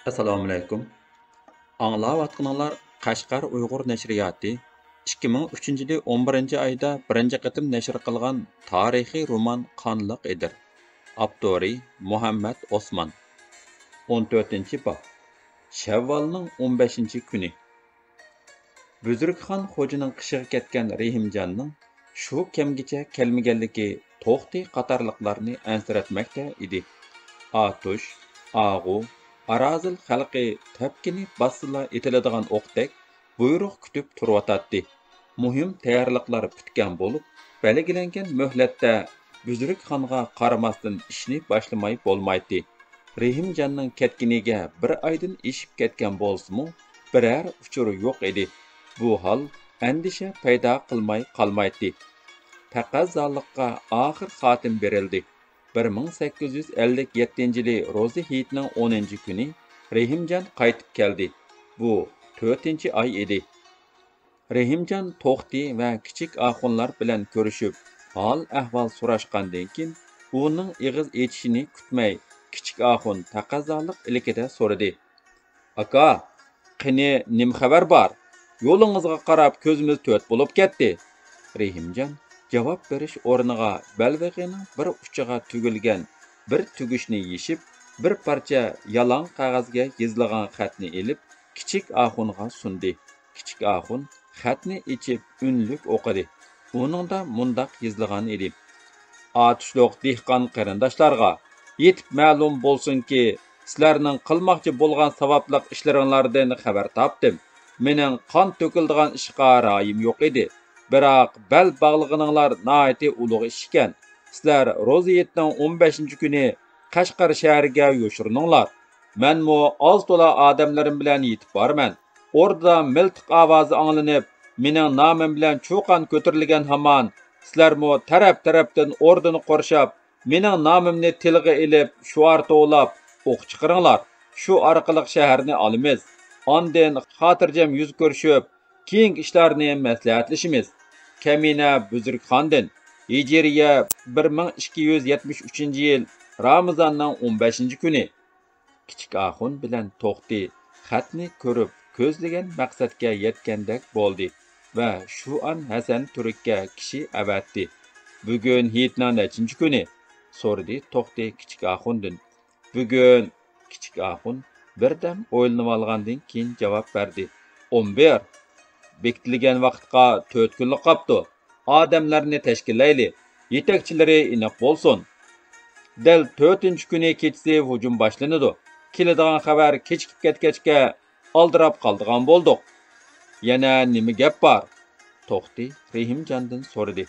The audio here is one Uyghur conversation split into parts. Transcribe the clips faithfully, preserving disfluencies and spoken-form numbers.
ئەسسالامۇئەلەيكۇم. ئاڭلاۋاتقىنىڭلار قەشقەر ئۇيغۇر نەشرىياتى ئىككى مىڭ ئۈچىنچى يىلى ئون بىرىنچى ئايدا بىرىنچى قېتىم نەشر قىلغان تارىخىي رومان قانلىق ئېدىر. ئاپتورى مۇھەممەد ئوسمان. ئون تۆتىنچى باب. شەۋۋالنىڭ ئون بەشىنچى كۈنى. بۈزرۈكخان خوجىنىڭ قېشىغا كەتكەن رېھىمجاننىڭ شۇ كەمگىچە كەلمىگەنلىكى توختى قاتارلىقلارنى ئەنسىرەتمەكتە ئىدى. ئاتۇش، ئاغۇ، ئارازىل خەلقى تەپكىنى باسسىلا ئېتىلىدىغان ئوقتەك بۇيرۇق كۈتۈپ تۇرۇۋاتاتتى. مۇھىم تەييارلىقلار پۈتكەن بولۇپ، بەلگىلەنگەن مۆھلەتتە بۈزرۈكخانغا قارىماستىن ئىشنى باشلىماي بولمايتتى. رېھىمجاننىڭ كەتكىنىگە بىر ئايدىن ئېشىپ كەتكەن بولسىمۇ، بىرەر ئۇچۇر يوق ئىدى. بۇ ھال ئەندىشە پەيدا قىلماي قالمايتتى. تەقەززالىققا ئاخىر خاتىمە بېرىلدى. بىر مىڭ سەككىز يۈز ئەللىك يەتتىنچى يىلى روزى ھېيتنىڭ ئونىنچى كۈنى رېھىمجان قايتىپ كەلدى. بۇ تۆتىنچى ئاي ئىدى. رېھىمجان توختى ۋە كىچىك ئاخۇنلار بىلەن كۆرۈشۈپ، ھال-ئەھۋال سوراشقاندىن كېيىن، ئۇنىڭ ئېغىز ئېچىشىنى كۈتمەي، كىچىك ئاخۇن تەقەززالىق ئىلكىدە سورىدى: «ئاكا، قېنى، نېمە خەۋەر بار؟ يولىڭىزغا قاراپ كۆزىمىز تۆت بولۇپ كەتتى.» رېھىمجان جاۋاب بېرىش ئورنىغا بەلبېغىنىڭ بىر ئۇچىغا تۈگۈلگەن بىر تۈگۈشنى يېشىپ، بىر پارچە يالاڭ قەغەزگە يېزىلغان خەتنى ئېلىپ، كىچىك ئاخۇنغا سۇندى. كىچىك ئاخۇن خەتنى ئېچىپ ئۈنلۈك ئوقۇدى. ئۇنىڭدا مۇنداق يېزىلغان ئىدى: «ئاتۇشلۇق دېھقان قېرىنداشلارغا يېتىپ مەلۇم بولسۇنكى، سىلەرنىڭ قىلماقچى بولغان ساۋابلىق ئىشلىرىڭلاردىن خەۋەر تاپتىم. مېنىڭ قان تۆكۈلىدىغان ئىشقا رايىم يوق ئىدى. بىراق، بەل باغلىغىنىڭلار ناھايىتى ئۇلۇغ ئىش ئىكەن. سىلەر روزى ھېيتنىڭ ئون بەشىنچى كۈنى قەشقەر شەھىرىگە يوشۇرۇنۇڭلار. مەنمۇ ئاز-تولا ئادەملىرىم بىلەن يېتىپ بارىمەن.» ئوردىدا مىلتىق ئاۋازى ئاڭلىنىپ، مېنىڭ نامىم بىلەن چۇقان كۆتۈرۈلگەن ھامان، سىلەرمۇ تەرەپ-تەرەپتىن ئوردىنى قورشاپ، مېنىڭ نامىمنى تىلغا ئېلىپ، شوئار توۋلاپ، ئوق چىقىرىڭلار. شۇ ئارقىلىق شەھەرنى ئالىمىز. ئاندىن خاتىرجەم يۈز كۆرۈشۈپ، كېيىنكى ئىشلارنى مەسلىھەتلىشىمىز. كەمىنە بۈزرۈكخاندىن. ھىجرىيە بىر مىڭ ئىككى يۈز يەتمىش ئۈچىنچى يىل رامىزاننىڭ ئون بەشىنچى كۈنى. كىچىك ئاخۇن بىلەن توختى خەتنى كۆرۈپ، كۆزلىگەن مەقسەتكە يەتكەندەك بولدى ۋە شۇ ئان ھەسەن تۈرككە كىشى ئەۋەتتى. «بۈگۈن ھېيتنىڭ نەچچىنچى كۈنى؟» سورىدى توختى كىچىك ئاخۇندىن. «بۈگۈن»، كىچىك ئاخۇن بىردەم ئويلىنىۋالغاندىن كېيىن جاۋاب بەردى. «ئون بىر. بېكىتىلگەن ۋاقىتقا تۆت كۈنلا قاپتۇ. ئادەملەرنى تەشكىللەيلى، يېتەكچىلىرى ئېنىق بولسۇن. دەل تۆتىنچى كۈنى كېچىسى ھۇجۇم باشلىنىدۇ. كېلىدىغان خەۋەر كېچىكىپ كەتكەچكە، ئالدىراپ قالىدىغان بولدۇق.» «يەنە نېمە گەپ بار؟» توختى رېھىمجاندىن سورىدى.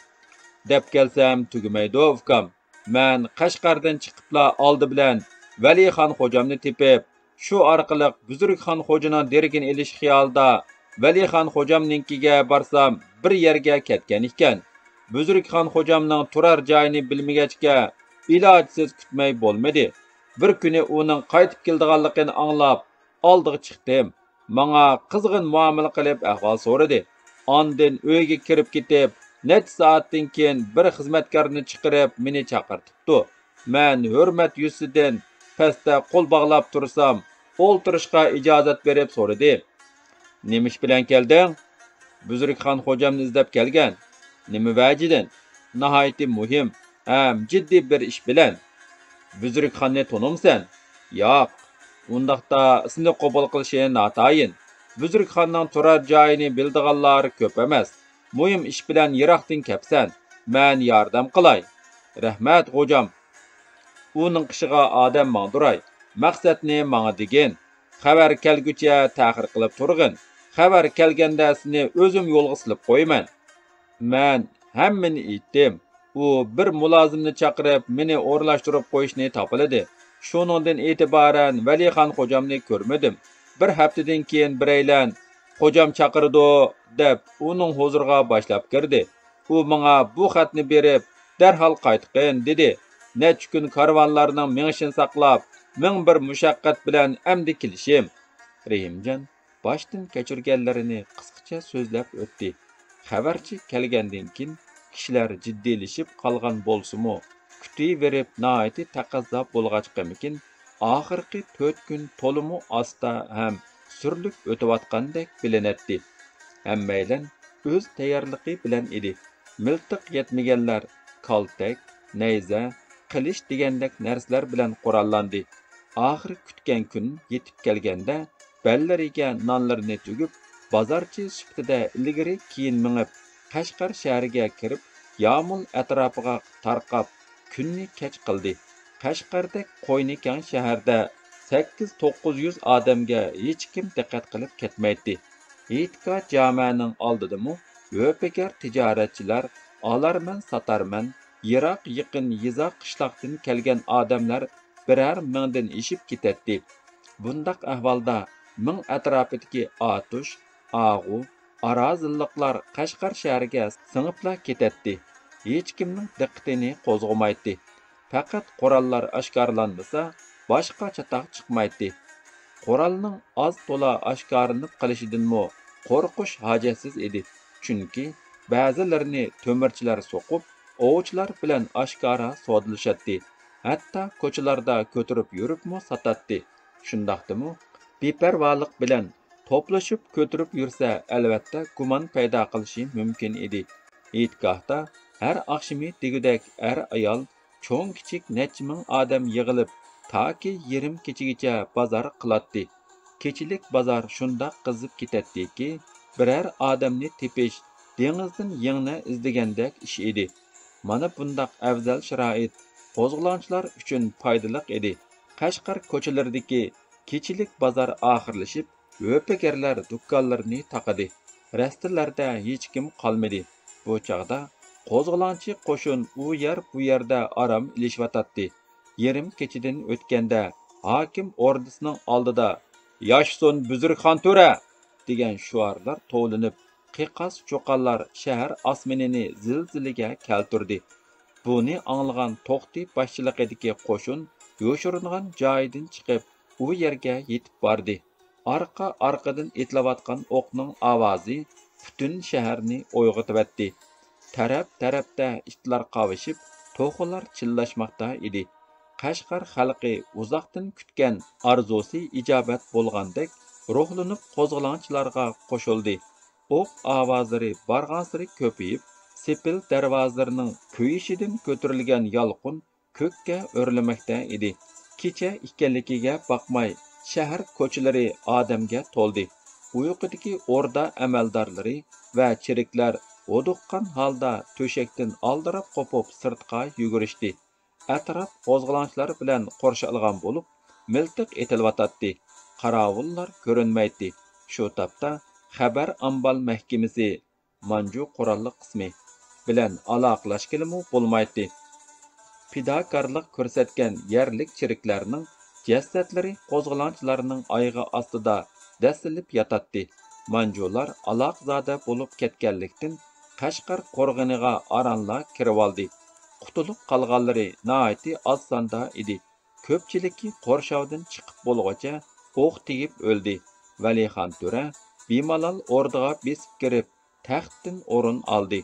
«دەپ كەلسەم تۈگىمەيدۇ، ئۇكام. مەن قەشقەردىن چىقىپلا ئالدى بىلەن ۋەلىخان خوجامنى تېپىپ، شۇ ئارقىلىق بۈزرۈكخان خوجىنىڭ دېرىكىنى ئېلىش خىيالىدا ۋەلىخان خوجامنىڭكىگە بارسام، بىر يەرگە كەتكەن ئىكەن. بۈزرۈكخان خوجامنىڭ تۇرار جايىنى بىلمىگەچكە، ئىلاجسىز كۈتمەي بولمىدى. بىر كۈنى ئۇنىڭ قايتىپ كېلىدىغانلىقىنى ئاڭلاپ، ئالدىغا چىقتىم. ماڭا قىزغىن مۇئامىلە قىلىپ ئەھۋال سورىدى. ئاندىن ئۆيگە كىرىپ كېتىپ، نەچچە سائەتتىن كېيىن بىر خىزمەتكارنى چىقىرىپ مېنى چاقىرتىپتۇ. مەن ھۆرمەت يۈزىسىدىن پەستە قول باغلاپ تۇرسام، ئولتۇرۇشقا ئىجازەت بېرىپ سورىدى. نېمە ئىش بىلەن كەلدىڭ؟ بۈزرۈكخان خوجامنى ئىزدەپ كەلگەن. نېمە ۋەجىدىن؟ ناھايىتى مۇھىم ھەم جىددىي بىر ئىش بىلەن. بۈزرۈكخاننى تونۇمسەن؟ ياق. ئۇنداقتا سېنى قوبۇل قىلىشى ناتايىن. بۈزرۈكخاننىڭ تۇرار جايىنى بىلىدىغانلار كۆپ ئەمەس. مۇھىم ئىش بىلەن يىراقتىن كەپسەن. مەن ياردەم قىلاي. رەھمەت، خوجام. ئۇنىڭ قېشىغا ئادەم ماڭدۇراي. مەقسەتنى ماڭا دېگىن. خەۋەر كەلگۈچە تەخىر قىلىپ تۇرغىن. خەۋەر كەلگەندە سېنى ئۆزۈم يولغا سېلىپ قويىمەن. مەن ھەممىنى ئېيتتىم. ئۇ بىر مۇلازىمنى چاقىرىپ، مېنى ئورۇنلاشتۇرۇپ قويۇشنى تاپىلىدى. شۇنىڭدىن ئېتىبارەن ۋەلىخان خوجامنى كۆرمىدىم. بىر ھەپتىدىن كېيىن بىرەيلەن، «خوجام چاقىرىدۇ» دەپ، ئۇنىڭ ھۇزۇرىغا باشلاپ كىردى. ئۇ ماڭا بۇ خەتنى بېرىپ، «دەرھال قايتقىن» دېدى. نەچچە كۈن كارۋانلارنىڭ مېڭىشىنى ساقلاپ، مىڭ بىر مۇشەققەت بىلەن ئەمدى كېلىشىم. رېھىمجان باشتىن كەچۈرگەنلىرىنى قىسقىچە سۆزلەپ ئۆتتى. خەۋەرچى كەلگەندىن كېيىن، كىشىلەر جىددىيلىشىپ قالغان بولسىمۇ، كۈتۈۋېرىپ ناھايىتى تەقەززا بولغاچقىمىكىن، ئاخىرقى تۆت كۈن تولىمۇ ئاستا ھەم سۈرلۈك ئۆتۈۋاتقاندەك بىلىنەتتى. ھەممەيلەن ئۆز تەييارلىقى بىلەن ئىدى. مىلتىق يەتمىگەنلەر كالتەك، نەيزە، قىلىچ دېگەندەك نەرسىلەر بىلەن قوراللاندى. ئاخىرى كۈتكەن كۈن يېتىپ كەلگەندە، بەللىرىگە نانلىرىنى تۈگۈپ، بازارچى سۈپىتىدە ئىلگىرى كېيىن مېڭىپ، قەشقەر شەھىرىگە كىرىپ، يامۇل ئەتراپىغا تارقاپ، كۈننى كەچ قىلدى. قەشقەردەك قوينى كەڭ شەھەردە سەككىز توققۇز يۈز ئادەمگە ھېچكىم دىققەت قىلىپ كەتمەيتتى. ھېيتگاھ جامەنىڭ ئالدىدىمۇ ھۆپىگەر تىجارەتچىلەر، ئالارمەن، ساتارمەن، يىراق يېقىن يېزا قىشلاقتىن كەلگەن ئادەملەر بىرەر مىڭدىن ئېشىپ كېتەتتى. بۇنداق ئەھۋالدا مىڭ ئەتراپىدىكى ئاتۇش، ئاغۇ، ئارازىللىقلار قەشقەر شەھىرىگە سىڭىپلا كېتەتتى. ھېچكىمنىڭ دىققىتىنى قوزغىمايتتى. پەقەت قوراللار ئاشكارىلانمىسا، باشقا چاتاق چىقمايتتى. قورالنىڭ ئاز تولا ئاشكارىلىنىپ قېلىشىدىنمۇ قورقۇش ھاجەتسىز ئىدى، چۈنكى بەزىلىرىنى تۆمۈرچىلەر سوقۇپ، ئوۋچىلار بىلەن ئاشكارا سودىلىشاتتى. ھەتتا كوچىلاردا كۆتۈرۈپ يۈرۈپمۇ ساتاتتى. شۇنداقتىمۇ، بىپەرۋالىق بىلەن توپلىشىپ كۆتۈرۈپ يۈرسە، ئەلۋەتتە گۇمان پەيدا قىلىشى مۇمكىن ئىدى. ھېيتگاھتا ھەر ئاخشىمى دېگۈدەك ئەر-ئايال، چوڭ-كىچىك نەچچە مىڭ ئادەم يىغىلىپ، تاكى يېرىم كېچىگىچە بازار قىلاتتى. كېچىلىك بازار شۇنداق قىزىپ كېتەتتىكى، بىرەر ئادەمنى تېپىش دېڭىزدىن يىڭنە ئىزدىگەندەك ئىش ئىدى. مانا بۇنداق ئەۋزەل شارائىت قوزغىلاڭچىلار ئۈچۈن پايدىلىق ئىدى. قەشقەر كوچىلىرىدىكى كېچىلىك بازار ئاخىرلىشىپ، ھۆپىگەرلەر دۇكانلىرىنى تاقىدى. رەستىلەردە ھېچكىم قالمىدى. بۇ چاغدا قوزغىلاڭچى قوشۇن ئۇ يەر، بۇ يەردە ئارام ئېلىشىۋاتاتتى. يېرىم كېچىدىن ئۆتكەندە، ھاكىم ئوردىسىنىڭ ئالدىدا «ياشىسۇن بۈزرۈكخان تۆرە!» دېگەن شوئارلار توۋلىنىپ، قىقاس چۇقانلار شەھەر ئاسمىنىنى زىلزىلىگە كەلتۈردى. بۇنى ئاڭلىغان توختى باشچىلىقىدىكى قوشۇن يوشۇرۇنغان جايىدىن چىقىپ، ئۇ يەرگە يېتىپ باردى. ئارقا-ئارقىدىن ئېتىلىۋاتقان ئوقنىڭ ئاۋازى پۈتۈن شەھەرنى ئويغىتىۋەتتى. تەرەپ-تەرەپتە ئىتلار قاۋىشىپ، توخۇلار چىللاشماقتا ئىدى. قەشقەر خەلقى ئۇزاقتىن كۈتكەن ئارزۇسى ئىجابەت بولغاندەك روھلىنىپ قوزغىلاڭچىلارغا قوشۇلدى. ئوق ئاۋازلىرى بارغانسېرى كۆپىيىپ، سېپىل دەرۋازىلىرىنىڭ كۆيۈشىدىن كۆتۈرۈلگەن يالقۇن كۆككە ئۆرلىمەكتە ئىدى. كېچە ئىكەنلىكىگە باقماي، شەھەر كوچىلىرى ئادەمگە تولدى. ئۇيقۇدىكى ئوردا ئەمەلدارلىرى ۋە چېرىكلەر ھودۇققان ھالدا تۆشەكتىن ئالدىراپ قوپۇپ سىرتقا يۈگۈرۈشتى. ئەتراپ قوزغىلاڭچىلار بىلەن قورشالغان بولۇپ، مىلتىق ئېتىلىۋاتاتتى. قاراۋۇللار كۆرۈنمەيتتى. شۇ تاپتا خەۋەر ئامبال مەھكىمىسى، مانجۇ قوراللىق قىسمى، بىلەن ئالاقىلەشكىلىمۇ بولمايتتى. پىداكارلىق كۆرسەتكەن يەرلىك چېرىكلەرنىڭ جەسەتلىرى قوزغىلاڭچىلارنىڭ ئايىغى ئاستىدا دەسسىلىپ ياتاتتى. مانجۇلار ئالاقىزادە بولۇپ كەتكەنلىكتىن، قەشقەر قورغىنىغا ئارانلا كىرىۋالدى. قۇتۇلۇپ قالغانلىرى ناھايىتى ئاز ساندا ئىدى. كۆپچىلىكى قورشاۋدىن چىقىپ بولغۇچە ئوق تېگىپ ئۆلدى. ۋەلىخان تۆرە بىمالال ئوردىغا بېسىپ كىرىپ، تەختتىن ئورۇن ئالدى.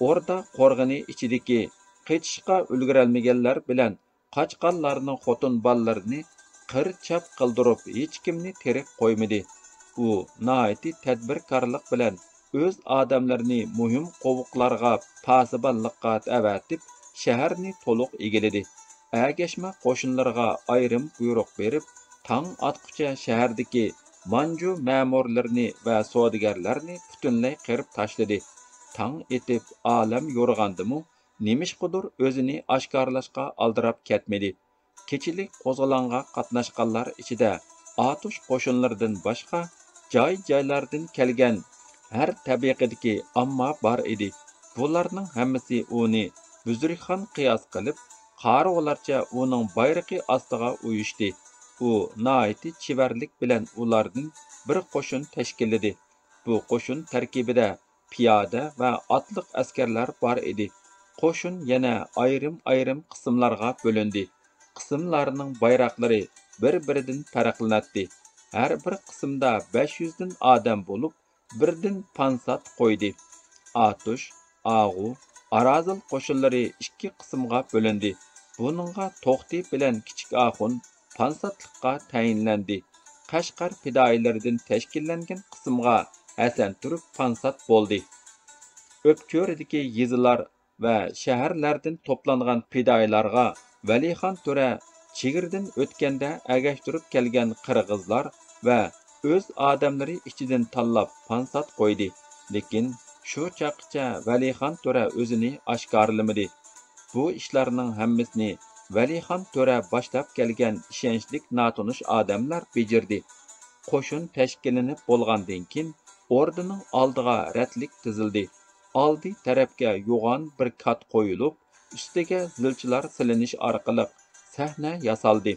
ئوردا قورغىنى ئىچىدىكى قېچىشقا ئۈلگۈرەلمىگەنلەر بىلەن قاچقانلارنىڭ خوتۇن بالىلىرىنى قىر چاپ قىلدۇرۇپ، ھېچكىمنى تىرىك قويمىدى. ئۇ ناھايىتى تەدبىركارلىق بىلەن ئۆز ئادەملىرىنى مۇھىم قوۋۇقلارغا پاسىبانلىققا ئەۋەتىپ، شەھەرنى تولۇق ئىگىلىدى. ئەگەشمە قوشۇنلىرىغا ئايرىم بۇيرۇق بېرىپ، تاڭ ئاتقۇچە شەھەردىكى مانجۇ مەمۇرلىرىنى ۋە سودىگەرلەرنى پۈتۈنلەي قىرىپ تاشلىدى. تاڭ ئېتىپ، ئالەم يورۇغاندىمۇ، نېمىشقىدۇر ئۆزىنى ئاشكارىلاشقا ئالدىراپ كەتمىدى. كېچىلىك قوزغىلاڭغا قاتناشقانلار ئىچىدە ئاتۇش قوشۇنلىرىدىن باشقا، جاي-جايلاردىن كەلگەن ھەر تەبىقىدىكى ئامما بار ئىدى. بۇلارنىڭ ھەممىسى ئۇنى بۈزرۈكخان قىياس قىلىپ، قارىغۇلارچە ئۇنىڭ بايرىقى ئاستىغا ئۇيۇشتى. ئۇ ناھايىتى چېۋەرلىك بىلەن ئۇلاردىن بىر قوشۇن تەشكىللىدى. بۇ قوشۇن تەركىبىدە پىيادە ۋە ئاتلىق ئەسكەرلەر بار ئىدى. قوشۇن يەنە ئايرىم-ئايرىم قىسىملارغا بۆلۈندى. قىسىملارنىڭ بايراقلىرى بىر-بىرىدىن پەرقلىنەتتى. ھەر بىر قىسىمدا بەش يۈزدىن ئادەم بولۇپ، بىردىن پانسات قويدى. ئاتۇش، ئاغۇ، ئارازىل قوشۇنلىرى ئىككى قىسىمغا بۆلۈندى. بۇنىڭغا توختى بىلەن كىچىك ئاخۇن، پانساتلىققا تەيىنلەندى. قەشقەر پىدائىيلىرىدىن تەشكىللەنگەن قىسىمغا ھەسەن تۈرك پانسات بولدى. ئۆپچۆرىدىكى يېزىلار ۋە شەھەرلەردىن توپلانغان پىدائىيلارغا ۋەلىخان تۆرە چېگرىدىن ئۆتكەندە ئەگەشتۈرۈپ كەلگەن قىرغىزلار ۋە ئۆز ئادەملىرى ئىچىدىن تاللاپ پانسات قويدى. لېكىن شۇ چاغقىچە ۋەلىخان تۆرە ئۆزىنى ئاشكارىلىمىدى. بۇ ئىشلارنىڭ ھەممىسىنى ۋەلىخان تۆرە باشلاپ كەلگەن ئىشەنچلىك ناتونۇش ئادەملەر بېجىردى. قوشۇن تەشكىللىنىپ بولغاندىن كېيىن، ئوردىنىڭ ئالدىغا رەتلىك تىزىلدى. ئالدى تەرەپكە يوغان بىر كات قويۇلۇپ، ئۈستىگە زىلچىلار سېلىنىش ئارقىلىق سەھنە ياسالدى.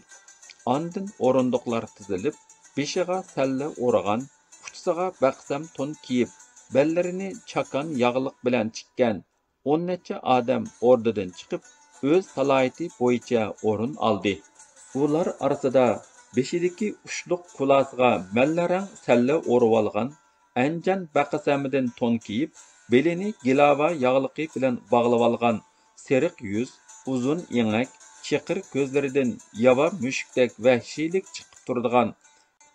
ئاندىن ئورۇندۇقلار تىزىلىپ، بېشىغا سەللە ئورىغان، ئۇچىسىغا بەقسەم تون كىيىپ، بەللىرىنى چاكان ياغلىق بىلەن چىككەن ئون نەچچە ئادەم ئوردىدىن چىقىپ، ئۆز سالاھىيىتى بويىچە ئورۇن ئالدى. ئۇلار ئارىسىدا بېشىدىكى ئۇچلۇق كۇلاسىغا مەللە رەڭ سەللە ئورىۋالغان، ئەنجان بەقەسەمىدىن تون كىيىپ، بېلىنى گىلاۋا ياغلىقى بىلەن باغلىۋالغان، سېرىق يۈز، ئۇزۇن ئېڭەك، چېقىر كۆزلىرىدىن ياۋا مۈشۈكتەك ۋەھشىيلىك چىقىپ تۇرىدىغان،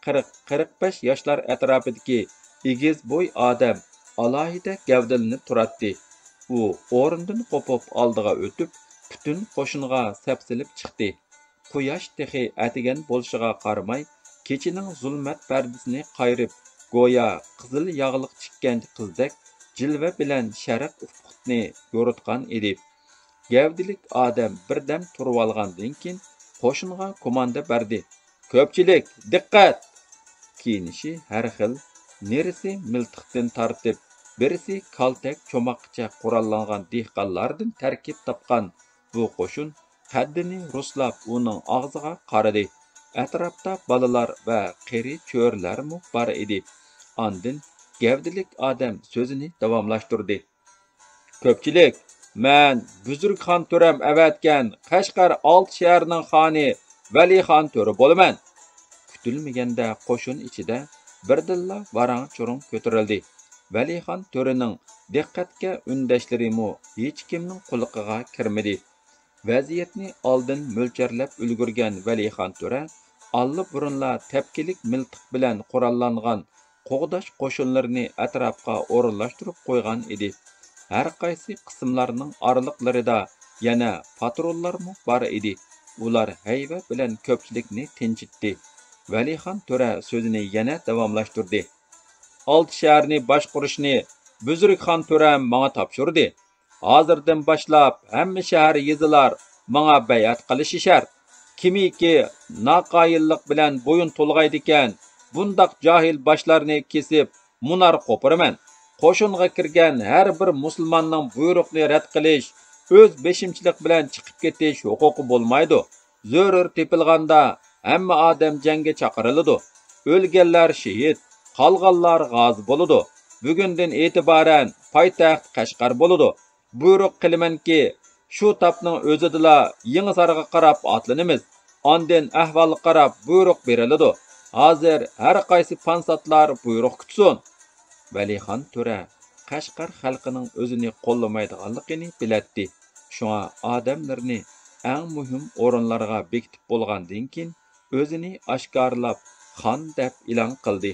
قىرىق، قىرىق بەش ياشلار ئەتراپىدىكى ئېگىز بوي ئادەم ئالاھىدە گەۋدىلىنىپ تۇراتتى. ئۇ ئورنىدىن قوپۇپ ئالدىغا ئۆتۈپ، پۈتۈن قوشۇنغا سەپسېلىپ چىقتى. قۇياش تېخى ئەتىگەن بولۇشىغا قارىماي، كېچىنىڭ زۇلمەت پەردىسىنى قايرىپ، گويا قىزىل ياغلىق چىككەن قىزدەك جىلۋە بىلەن شەرق ئۇپۇقىنى يورۇتقان ئىدى. گەۋدىلىك ئادەم بىردەم تۇرۇۋالغاندىن كېيىن، قوشۇنغا كوماندا بەردى. كۆپچىلىك، دىققەت! كىيىنىشى ھەر خىل، نېرىسى مىلتىقتىن تارتىپ، بىرسى كالتەك چوماققىچە قوراللانغان دېھقانلاردىن تەركىب تاپقان بۇ قوشۇن قەددىنى رۇسلاپ ئۇنىڭ ئاغزىغا قارىدى. ئەتراپتا بالىلار ۋە قېرى چۆرىلەرمۇ بار ئىدى. ئاندىن گەۋدىلىك ئادەم سۆزىنى داۋاملاشتۇردى. كۆپچىلىك، مەن بۈزرۈكخان تۆرەم ئەۋەتكەن قەشقەر ئالتە شەھەرنىڭ خانى ۋەلىخان تۆرە بولىمەن. كۈتۈلمىگەندە قوشۇن ئىچىدە بىردىنلا ۋاراڭ-چۇرۇڭ كۆتۈرۈلدى. ۋەلىخان تۆرىنىڭ دىققەتكە ئۈندەشلىرىمۇ ھېچكىمنىڭ قۇلىقىغا كىرمىدى. ۋەزىيەتنى ئالدىن مۆلچەرلەپ ئۈلگۈرگەن ۋەلىخان تۆرە ئاللىبۇرۇنلا تەپكىلىك مىلتىق بىلەن قوراللانغان قوغداش قوشۇنلىرىنى ئەتراپقا ئورۇنلاشتۇرۇپ قويغان ئىدى. ھەر قايسى قىسىملارنىڭ ئارىلىقلىرىدا يەنە پاتروللارمۇ بار ئىدى. ئۇلار ھەيۋە بىلەن كۆپچىلىكنى تىنچىتتى. ۋەلىخان تۆرە سۆزىنى يەنە داۋاملاشتۇردى. ئالتە شەھەرنى باشقۇرۇشنى بۈزرۈكخان تۆرەم ماڭا تاپشۇردى. ھازىردىن باشلاپ ھەممە شەھەر، يېزىلار ماڭا بەيئەت قىلىشى شەرت. كىمكى ناقايىللىق بىلەن بويۇن تولغايدىكەن، بۇنداق جاھىل باشلارنى كېسىپ، مۇنار قوپۇرىمەن. قوشۇنغا كىرگەن ھەر بىر مۇسۇلماننىڭ بۇيرۇقنى رەت قىلىش، ئۆز بېشىمچىلىق بىلەن چىقىپ كېتىش ھوقۇقى بولمايدۇ. زۆرۈر تېپىلغاندا ھەممە ئادەم جەڭگە چاقىرىلىدۇ. ئۆلگەنلەر شېھىت، قالغانلار غازى بولىدۇ. بۈگۈندىن ئېتىبارەن پايتەخت قەشقەر بولىدۇ. بۇيرۇق قىلىمەنكى، شۇ تاپنىڭ ئۆزىدىلا يېڭىسارغا قاراپ ئاتلىنىمىز. ئاندىن ئەھۋالغا قاراپ بۇيرۇق بېرىلىدۇ. ھازىر ھەر قايسى پانساتلار بۇيرۇق كۈتسۇن. ۋەلىخان تۆرە قەشقەر خەلقىنىڭ ئۆزىنى قوللىمايدىغانلىقىنى بىلەتتى. شۇڭا ئادەملىرىنى ئەڭ مۇھىم ئورۇنلارغا بېكىتىپ بولغاندىن كېيىن، ئۆزىنى ئاشكارىلاپ، خان دەپ ئېلان قىلدى.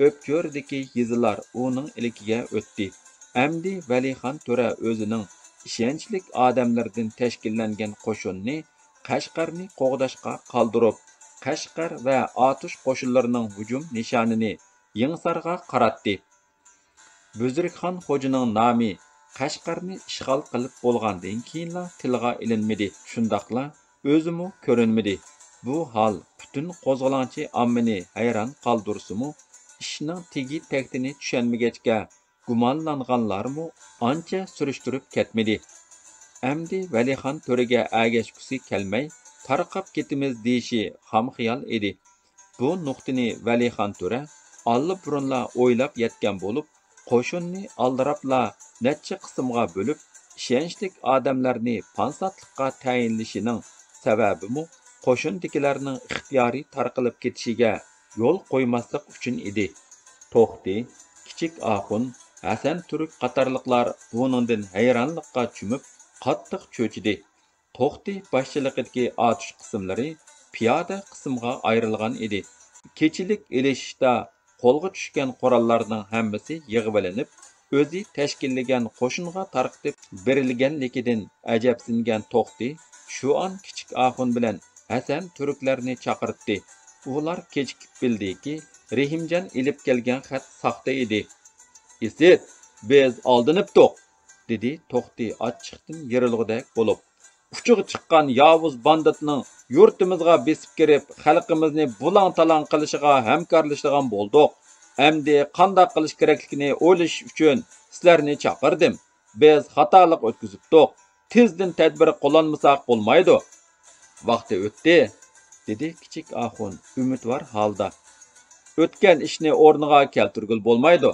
ئۆپچۆرىدىكى يېزىلار ئۇنىڭ ئىلكىگە ئۆتتى. ئەمدى ۋەلىخان تۆرە ئۆزىنىڭ ئىشەنچلىك ئادەملىرىدىن تەشكىللەنگەن قوشۇننى قەشقەرنى قوغداشقا قالدۇرۇپ، قەشقەر ۋە ئاتۇش قوشۇنلىرىنىڭ ھۇجۇم نىشانىنى يېڭىسارغا قاراتتى. بۈزرۈكخان خوجىنىڭ نامى قەشقەرنى ئىشغال قىلىپ بولغاندىن كېيىنلا تىلغا ئېلىنمىدى، شۇنداقلا ئۆزىمۇ كۆرۈنمىدى. بۇ ھال پۈتۈن قوزغىلاڭچى ئاممىنى ھەيران قالدۇرسىمۇ، ئىشنىڭ تېگى تەكتىنى چۈشەنمىگەچكە، گۇمانلانغانلارمۇ ئانچە سۈرۈشتۈرۈپ كەتمىدى. ئەمدى ۋەلىخان تۆرىگە ئەگەشكۈسى كەلمەي، تارقاپ كېتىمىز دېيىشى خام خىيال ئىدى. بۇ نۇقتىنى ۋەلىخان تۆرە ئاللىبۇرۇنلا ئويلاپ يەتكەن بولۇپ، قوشۇننى ئالدىراپلا نەچچە قىسىمغا بۆلۈپ، ئىشەنچلىك ئادەملەرنى پانساتلىققا تەيىنلىشىنىڭ سەۋەبىمۇ قوشۇندىكىلەرنىڭ ئىختىيارىي تارقىلىپ كېتىشىگە يول قويماسلىق ئۈچۈن ئىدى. توختى، كىچىك ئاخۇن، ھەسەن تۈرك قاتارلىقلار بۇنىڭدىن ھەيرانلىققا چۆمۈپ، قاتتىق چۆچۈدى. توختى باشچىلىقىدىكى ئاتۇش قىسىملىرى پىيادە قىسىمغا ئايرىلغان ئىدى. كېچىلىك ئېلىشىشتا قولغا چۈشكەن قوراللارنىڭ ھەممىسى يىغىۋېلىنىپ، ئۆزى تەشكىللىگەن قوشۇنغا تارقىتىپ بېرىلگەنلىكىدىن ئەجەبسىنگەن توختى شۇ ئان كىچىك ئاخۇن بىلەن ھەسەن تۈركلەرنى چاقىرتتى. ئۇلار كېچىكىپ بىلدىكى، رېھىمجان ئېلىپ كەلگەن خەت ساختا ئىدى. «ئىسىت، بىز ئالدىنىپتۇق!» دېدى توختى ئاچچىقتىن يېرىلغۇدەك بولۇپ. «ئۇچىغا چىققان ياۋۇز باندىتنىڭ يۇرتىمىزغا بېسىپ كىرىپ، خەلقىمىزنى بۇلاڭ-تالاڭ قىلىشىغا ھەمكارلىشىدىغان بولدۇق. ئەمدى قانداق قىلىش كېرەكلىكىنى ئويلىشىش ئۈچۈن سىلەرنى چاقىردىم. بىز خاتالىق ئۆتكۈزۈپتۇق. تېزدىن تەدبىر قوللانمىساق بولمايدۇ.» «ۋاقتى ئۆتتى»، دېدى كىچىك ئاخۇن ئۈمىدۋار ھالدا. «ئۆتكەن ئىشنى ئورنىغا كەلتۈرگىلى بولمايدۇ.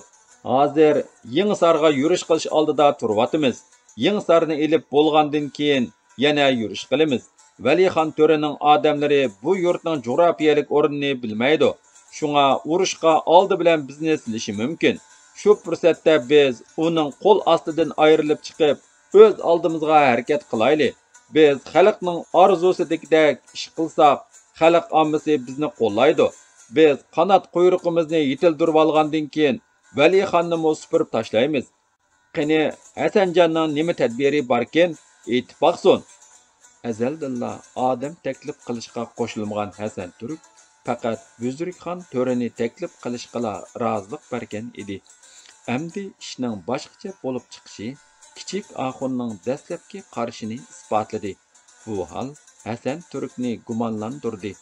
ھازىر يېڭىسارغا يۈرۈش قىلىش ئالدىدا تۇرۇۋاتىمىز. يېڭىسارنى ئېلىپ بولغاندىن كېيىن يەنە يۈرۈش قىلىمىز. ۋەلىخان تۆرىنىڭ ئادەملىرى بۇ يۇرتنىڭ جۇغراپىيەلىك ئورنىنى بىلمەيدۇ. شۇڭا ئۇرۇشقا ئالدى بىلەن بىزنى سېلىشى مۇمكىن. شۇ پۇرسەتتە بىز ئۇنىڭ قول ئاستىدىن ئايرىلىپ چىقىپ، ئۆز ئالدىمىزغا ھەرىكەت قىلايلى. بىز خەلقنىڭ ئارزۇسىدىكىدەك ئىش قىلساق، خەلق ئاممىسى بىزنى قوللايدۇ. بىز قانات قۇيرۇقىمىزنى يېتىلدۈرۈۋالغاندىن كېيىن، ۋەلىخاننىمۇ سۈپۈرۈپ تاشلايمىز. قېنى، ھەسەنجاننىڭ نېمە تەدبىرى باركىن، ئېيتىپ باقسۇن.» ئەزەلدىنلا ئادەم تەكلىپ قىلىشقا قوشۇلمىغان ھەسەن تۈرك پەقەت بۈزرۈكخان تۆرىنى تەكلىپ قىلىشقىلا رازىلىق بەرگەن ئىدى. ئەمدى ئىشنىڭ باشقىچە بولۇپ چىقىشى كىچىك ئاخۇننىڭ دەسلەپكى قارىشىنى ئىسپاتلىدى. بۇ ھال ھەسەن تۈركنى گۇمانلاندۇردى.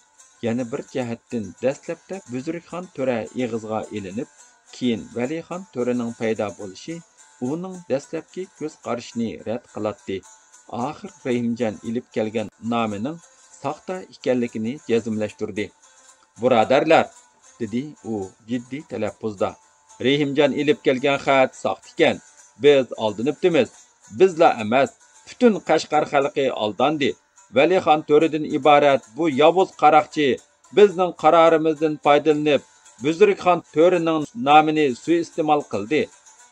يەنە بىر جەھەتتىن، دەسلەپتە بۈزرۈكخان تۆرە ئېغىزغا ئېلىنىپ، كېيىن ۋەلىخان تۆرىنىڭ پەيدا بولۇشى ئۇنىڭ دەسلەپكى كۆز قارىشىنى رەت قىلاتتى. ئاخىر رېھىمجان ئېلىپ كەلگەن نامىنىڭ ساختا ئىكەنلىكىنى جەزملەشتۈردى. «بۇرادەرلەر!» دېدى ئۇ جىددىي تەلەپپۇزدا. «رېھىمجان ئېلىپ كەلگەن خەت ساختىكەن. بىز ئالدىنىپتىمىز. بىزلا ئەمەس، پۈتۈن قەشقەر خەلقى ئالداندى. ۋەلىخان تۆرىدىن ئىبارەت بۇ ياۋۇز قاراقچى بىزنىڭ قارارىمىزدىن پايدىلىنىپ، بۈزرۈكخان تۆرىنىڭ نامىنى سۇيىئىستېمال قىلدى.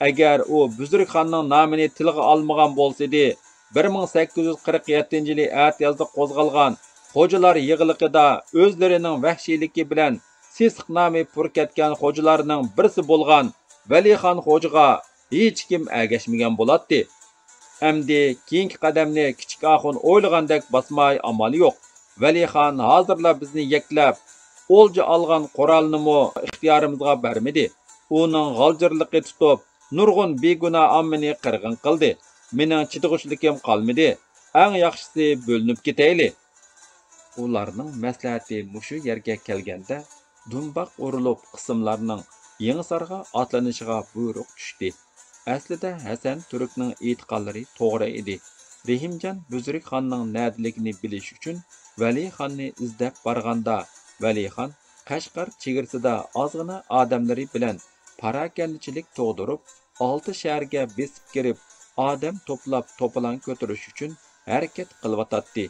ئەگەر ئۇ بۈزرۈكخاننىڭ نامىنى تىلغا ئالمىغان بولسىدى، بىر مىڭ سەككىز يۈز قىرىق يەتتىنچى يىلى ئەتىيازدا قوزغالغان خوجىلار يىغىلىقىدا ئۆزلىرىنىڭ ۋەھشىيلىكى بىلەن سېسىق نامى پۇر كەتكەن خوجىلارنىڭ بىرسى بولغان ۋەلىخان خوجىغا ھېچكىم ئەگەشمىگەن بولاتتى. ئەمدى كېيىنكى قەدەمنى كىچىك ئاخۇن ئويلىغاندەك باسماي ئامال يوق. ۋەلىخان ھازىرلا بىزنى يەكلەپ، ئولجا ئالغان قورالنىمۇ ئىختىيارىمىزغا بەرمىدى. ئۇنىڭ غالجىرلىقى تۇتۇپ، نۇرغۇن بىگۇناھ ئاممىنى قىرغىن قىلدى. مېنىڭ چىدىغۇچىلىكىم قالمىدى. ئەڭ ياخشىسى بۆلۈنۈپ كېتەيلى.» ئۇلارنىڭ مەسلىھەتى مۇشۇ يەرگە كەلگەندە، دۇمباق ئۇرۇلۇپ، قىسىملارنىڭ يېڭىسارغا ئاتلىنىشىغا بۇيرۇق چۈشتى. ئەسلىدە ھەسەن تۈركنىڭ ئېيتقانلىرى توغرا ئىدى. رېھىمجان بۈزرۈكخاننىڭ نەدىلىكىنى بىلىش ئۈچۈن ۋەلىخاننى ئىزدەپ بارغاندا، ۋەلىخان قەشقەر چېگرىسىدا ئازغىنە ئادەملىرى بىلەن پاراكەندىچىلىك تۇغدۇرۇپ، ئالتە شەھەرگە بېسىپ كىرىپ، ئادەم توپلاپ، توپىلاڭ كۆتۈرۈش ئۈچۈن ھەرىكەت قىلىۋاتاتتى.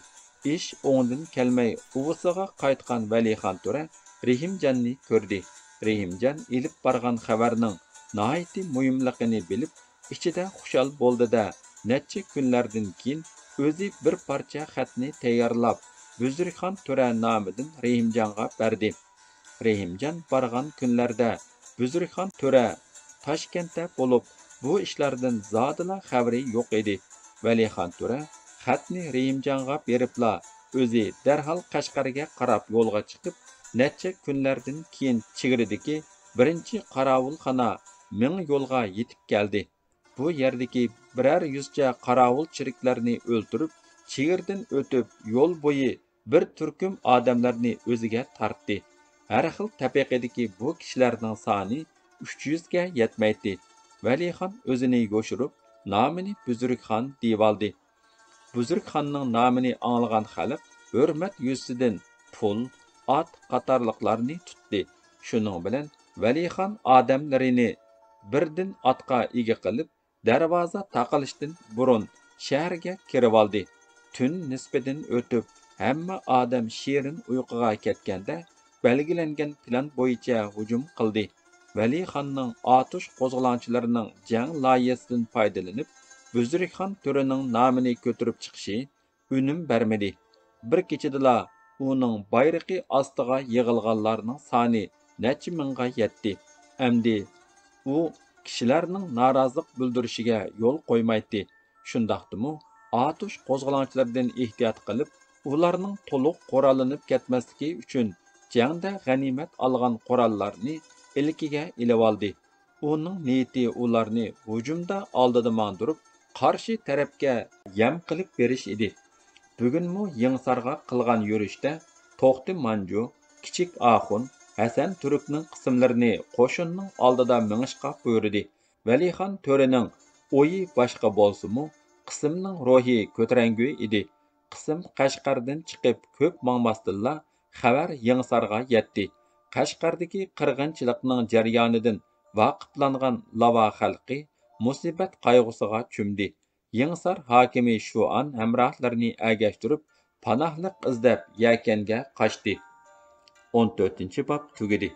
ئىش ئوڭدىن كەلمەي، ئۇۋىسىغا قايتقان ۋەلىخان تۆرە رېھىمجاننى كۆردى. رېھىمجان ئېلىپ بارغان خەۋەرنىڭ ناھايىتى مۇھىملىقىنى بىلىپ، ئىچىدە خۇشال بولدى-دە، نەچچە كۈنلەردىن كېيىن ئۆزى بىر پارچە خەتنى تەييارلاپ، بۈزرۈكخان تۆرە نامىدىن رېھىمجانغا بەردى. رېھىمجان بارغان كۈنلەردە بۈزرۈكخان تۆرە تاشكەنتتە بولۇپ، بۇ ئىشلاردىن زادىلا خەۋىرى يوق ئىدى. ۋەلىخان تۆرە خەتنى رېھىمجانغا بېرىپلا، ئۆزى دەرھال قەشقەرگە قاراپ يولغا چىقىپ، نەچچە كۈنلەردىن كېيىن چېگرىدىكى بىرىنچى قاراۋۇلخانا مىڭ يولغا يېتىپ كەلدى. بۇ يەردىكى بىرەر يۈزچە قاراۋۇل چېرىكلەرنى ئۆلتۈرۈپ، چېگرىدىن ئۆتۈپ، يول بويى بىر تۈركۈم ئادەملەرنى ئۆزىگە تارتتى. ھەر خىل تەبىقىدىكى بۇ كىشىلەرنىڭ سانى ئۈچ يۈزگە يەتمەيتتى. ۋەلىخان ئۆزىنى يوشۇرۇپ، نامىنى بۈزرۈكخان دېيىۋالدى. بۈزرۈكخاننىڭ نامىنى ئاڭلىغان خەلق ھۆرمەت يۈزىسىدىن پۇل، ئات قاتارلىقلارنى تۇتتى. شۇنىڭ بىلەن ۋەلىخان ئادەملىرىنى بىردىن ئاتقا ئىگە قىلىپ، دەرۋازا تاقىلىشتىن بۇرۇن شەھەرگە كىرىۋالدى. تۈن نىسپىدىن ئۆتۈپ، ھەممە ئادەم شېرىن ئۇيقۇغا كەتكەندە، بەلگىلەنگەن پىلان بويىچە ھۇجۇم قىلدى. ۋەلىخاننىڭ ئاتۇش قوزغىلاڭچىلىرىنىڭ جەڭ لايىھەسىدىن پايدىلىنىپ، بۈزرۈكخان تۆرىنىڭ نامىنى كۆتۈرۈپ چىقىشى ئۈنۈم بەرمىدى. بىر كېچىدىلا ئۇنىڭ بايرىقى ئاستىغا يىغىلغانلارنىڭ سانى نەچچە مىڭغا يەتتى. ئەمدى ئۇ كىشىلەرنىڭ نارازىلىق بىلدۈرۈشىگە يول قويمايتتى. شۇنداقتىمۇ ئاتۇش قوزغىلاڭچىلىرىدىن ئېھتىيات قىلىپ، ئۇلارنىڭ تولۇق قوراللىنىپ كەتمەسلىكى ئۈچۈن جەڭدە غەنىيمەت ئالغان قوراللارنى ئىلكىگە ئېلىۋالدى. ئۇنىڭ نىيىتى ئۇلارنى ھۇجۇمدا ئالدىدا ماڭدۇرۇپ، قارشى تەرەپكە يەم قىلىپ بېرىش ئىدى. بۈگۈنمۇ يېڭىسارغا قىلغان يۈرۈشتە توختى مانجۇ، كىچىك ئاخۇن، ھەسەن تۈركنىڭ قىسىملىرىنى قوشۇننىڭ ئالدىدا مېڭىشقا بۇيرۇدى. ۋەلىخان تۆرىنىڭ ئويى باشقا بولسىمۇ، قىسىمنىڭ روھى كۆتۈرەڭگۈ ئىدى. قىسىم قەشقەردىن چىقىپ كۆپ ماڭماستىنلا، خەۋەر يېڭىسارغا يەتتى. قەشقەردىكى قىرغىنچىلىقنىڭ جەريانىدىن ۋاقىپلانغان لاۋا خەلقى مۇسىبەت قايغۇسىغا چۆمدى. يېڭىسار ھاكىمى شۇئان ھەمراھلىرىنى ئەگەشتۈرۈپ، پاناھلىق ئىزدەپ يەكەنگە قاچتى. ئون تۆتىنچى باب تۈگىدى.